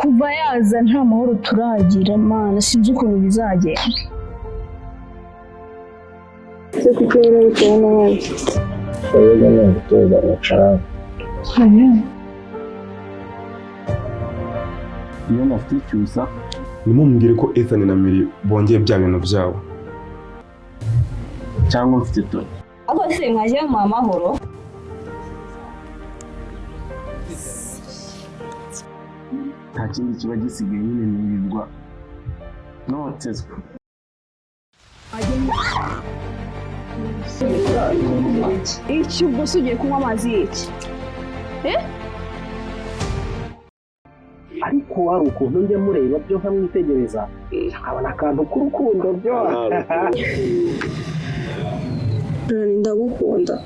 Kuva yaza nta mahoro turagira. Mana, sinzi ukuntu bizagenda. Ese kuki rero bitewe nabi? Erega ni ugutoza amafaranga. Iyo ntafite icyusa. Ntimumubwire ko Ethan na Miri bongeye bya bintu byabo. Cyangwa mfite Tony. Ahubwo se mwaje mu amahoro? Nta kindi kiba gisigaye nyine, nirirwa notezwa. Iki ubwo se ugiye kunywa amazi y'iki? Ariko hari ukuntu njya mureba byo nkamwitegereza, nkabona akantu k'urukundo byo. Ndagukunda.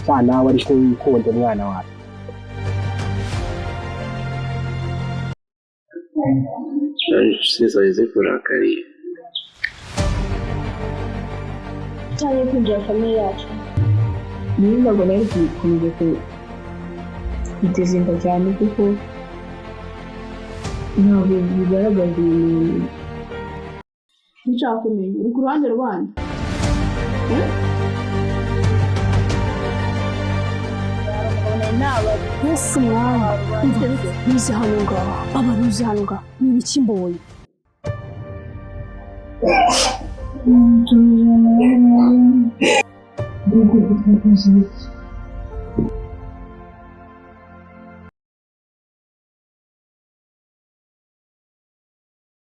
Cya nawe ariko wikunde mwana wawe. Inshuti zawe zikurakariye. Utangiye kwinjira famille yacu. Niyo ntabwo nari gukomeza kwiteza inda cyane, kuko ntabwo bigaragaza ibintu. Nshaka kumenya, uri ku ruhande rwanyu? Yesu mwana, ntuzi hano ngaha baba, ntuzi hano ngaha ni ibiki mbonye?